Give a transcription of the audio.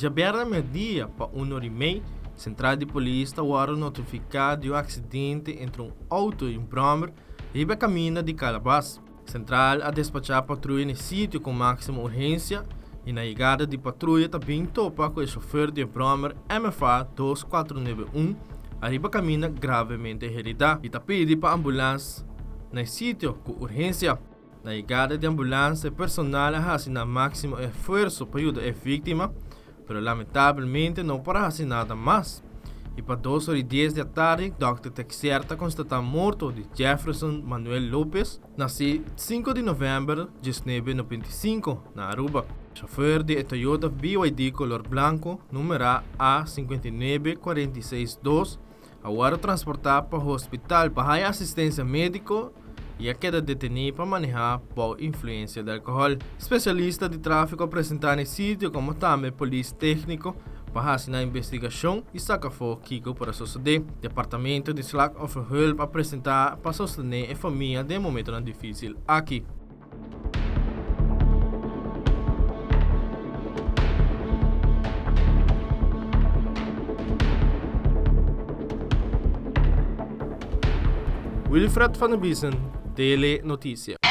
Djabièrnè mèrdia pa un or i mei, sentral di polis ta wòrdu notifiká di un aksidente entre un outo i un bròmer riba e kaminda di Calabas. Sentral a despachá patruya na e sitio ku máksimo urgensia i na yegada di patruya ta bin topa ku e shofer di e bròmer MFA 2491 ariba kaminda gravemente heridá i ta pidi pa ambulans na e sitio ku urgensia. Na yegada di ambulans e personal a hasi nan máksimo esfuerso pa yuda e víktima, pero lamentabelmente no por a hasi nada mas. I pa dos or i dies di atardi dòkter Texier ta konstatá morto di Jefferson Manuel Lopez, nasí sinku di novèmber 1995 na Aruba. Chauffeur di e Toyota BYD kolor blanko numerá A 59 46 2 A wòrdu transportá pa hospital pa haña asistensia médiko i a keda detení pa manehá bou influensia di alkohòl. Spesialista di tráfiko a presentá na e sitio komo tambe polis tékniko pa hasi nan investigashon i saka afó kiko por a sosodé. Departamento di Slachtofferhulp a presentá pa sostené e famia den e momentonan difísil aki. Wilfred van der Biesen, Tele Noticia.